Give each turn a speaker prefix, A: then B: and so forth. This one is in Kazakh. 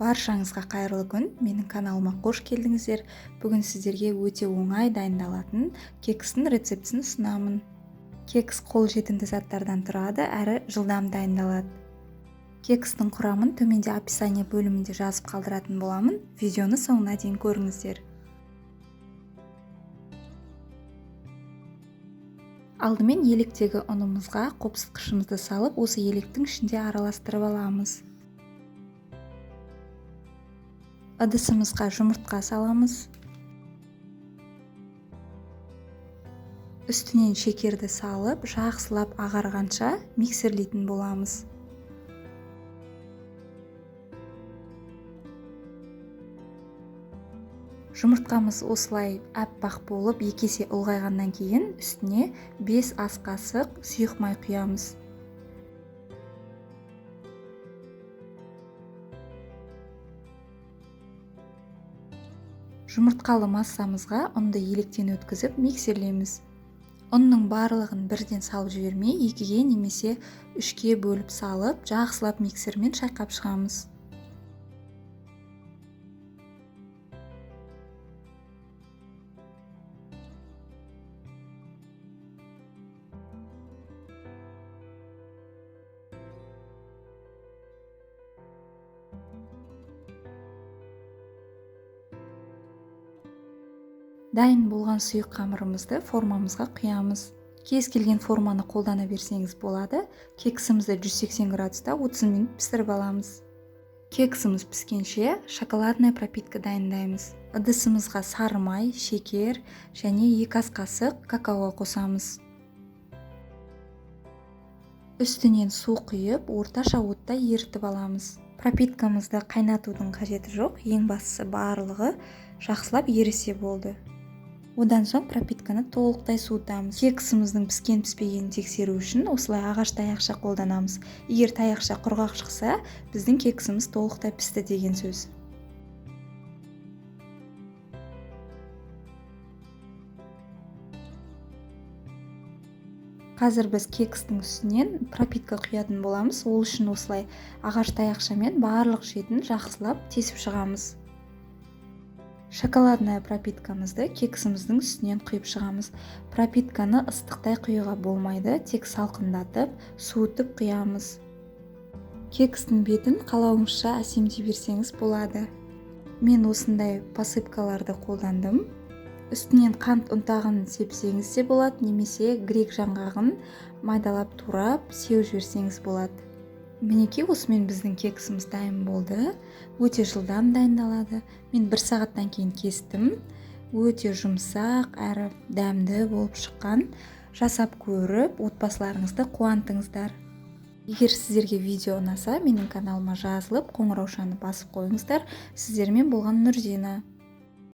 A: Баршаңызға қайырлы күн, менің каналыма қош келдіңіздер. Бүгін сіздерге өте оңай дайындалатын кекстің рецептісін ұсынамын. Кекс қолжетімді заттардан тұрады, әрі жылдам дайындалады. Кекстің құрамын төменде описание бөлімінде жазып қалдыратын боламын. Видеоны соңына дейін көріңіздер. Алдымен електегі ұнымызға қопсытқышымызды салып, осы електің ішінде араластырып аламыз. Ыдысымызға жұмыртқа саламыз. Үстінен шекерді салып, жақсылап ағарғанша миксерлейтін боламыз. Жұмыртқамыз осылай аппақ болып, екі есе ұлғайғаннан кейін үстіне 5 ас қасық сұйық май құямыз. Жұмыртқалы массамызға ұнды електен өткізіп миксерлейміз. Ұнның барлығын бірден салып жібермей, 2-ге немесе 3-ке бөліп салып, жақсылап миксермен шайқап шығамыз. Дайын болған сұйық қамырымызды формамызға құямыз. Кез келген форманы қолдана берсеңіз болады. Кексімізді 180 градуста 30 минут пісіріп аламыз. Кексіміз піскенше шоколадная пропитка дайындаймыз. Ыдысымызға сары май, шекер және 2 ас қасық какао қосамыз. Үстінен су құйып, орташа отта ерітіп аламыз. Пропиткамызды қайнатудың қажеті жоқ, ең бастысы барлығы жақсылап ерісе болды. Одан соң пропитканы толықтай суытамыз. Кексіміздің піскен піспегенін тексеру үшін осылай ағаш таяқша қолданамыз. Егер таяқша құрғақ шықса, біздің кексіміз толықтай пісті деген сөз. Қазір біз кекстің үстінен пропитка құятын боламыз. Ол үшін осылай ағаш таяқшамен барлық шетін жақсылап тесіп шығамыз. Шоколадная пропиткамызды кексіміздің үстінен құйып шығамыз. Пропитканы ыстықтай құюға болмайды, тек салқындатып, суытып құямыз. Кекстің бетін қалауыңызша әсемдей берсеңіз болады. Мен осындай посыпкаларды қолдандым. Үстінен қант ұнтағын сепсеңіз де болады, немесе грек жаңғағын майдалап турап, сеуіп жіберсеңіз болады. Мінекей, осымен біздің кексіміз дайын болды. Өте жылдам дайындалады. Мен 1 сағаттан кейін кестім. Өте жұмсақ, әрі дәмді болып шыққан. Жасап көріп, отбасыларыңызды қуантыңыздар. Егер сіздерге видео ұнаса, менің каналыма жазылып, қоңыраушаны басып қойыңыздар. Сіздермен болған Нұрзина.